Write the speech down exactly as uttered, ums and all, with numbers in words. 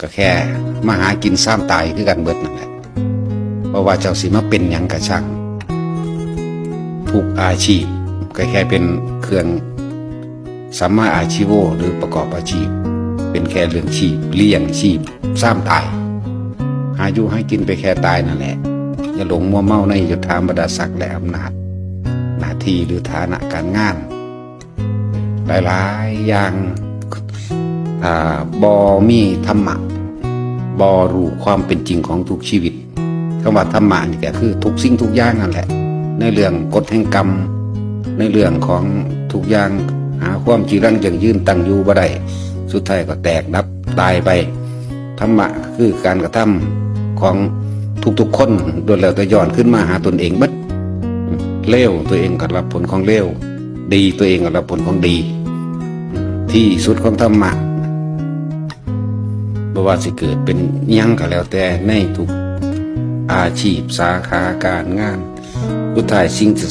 ก็แค่มาหากินซ้ำตายคือกันเบิดนั่นแหละ เพราะว่าเจ้าสิมาเป็นหยังกะช่าง ทุกอาชีพก็แค่เป็นเครื่องสัมมาอาชีโว หรือประกอบอาชีพ เป็นแค่เรื่องชีพ เลี้ยงชีพ ซ้ำตาย หาอยู่หากินไปแค่ตายนั่นแหละ อย่าหลงมัวเมาในยศถาบรรดาศักดิ์และอำนาจ หน้าที่หรือฐานะการงาน หลายๆอย่าง ถ้าบ่มีธรรมะ บ่รู้ความเป็นจริงของทุกชีวิต คำว่าธรรมะนี่ก็คือทุกสิ่งทุกอย่างนั่นแหละ ในเรื่องกฎแห่งกรรม ในเรื่องของทุกอย่าง หาความจีรังยั่งยืนตั้งอยู่บ่ได้ สุดท้ายก็แตกดับตายไป ธรรมะคือการกระทำของทุกๆคนล้วนแล้วแต่ย้อนขึ้นมาหาตนเองเบิด เลวตัวเองก็รับผลของเลว ดีตัวเองก็รับผลของดี ที่สุดของธรรมะ บ่ว่าสิเกิดเป็นหยังก็แล้วแต่ในทุกอาชีพสาขาการงาน สุดท้ายสิ่งที่